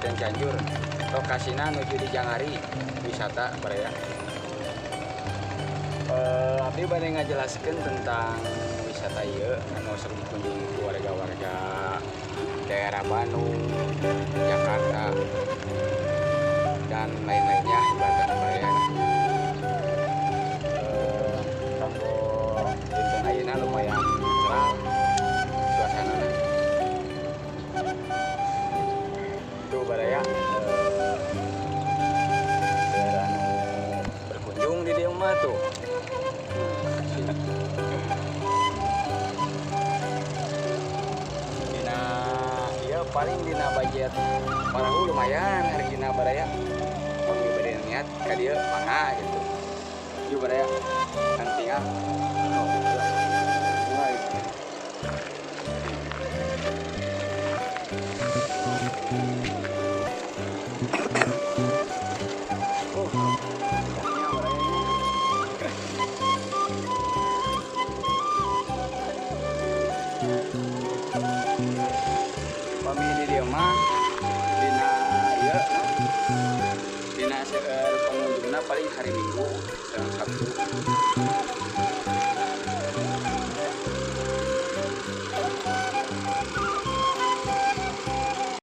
Kabupaten Cianjur. Lokasina nuju di Jangari wisata baraya. Abdi bade ngajelaskeun tentang wisata ieu anu sok dikunjungi ku warga-warga daerah Bandung, Jakarta, dan lain-lainnya ibaratnya baraya. Kanggo dinten ayeuna lumayan cerah suasanana. Tuh baraya, daerah anu berkunjung di dieu mah tuh. Dina ieu paling dina budget parahu lumayan hargina baraya. Pami bade niat ka dieu mangga gitu. Ieu baraya kan tinggal. Oh, mulai. Oh, indahnya barayanya. Pami di dieu mah dina ieu no? Dina seueur pengunjungna paling hari Minggu sareng Sabtu.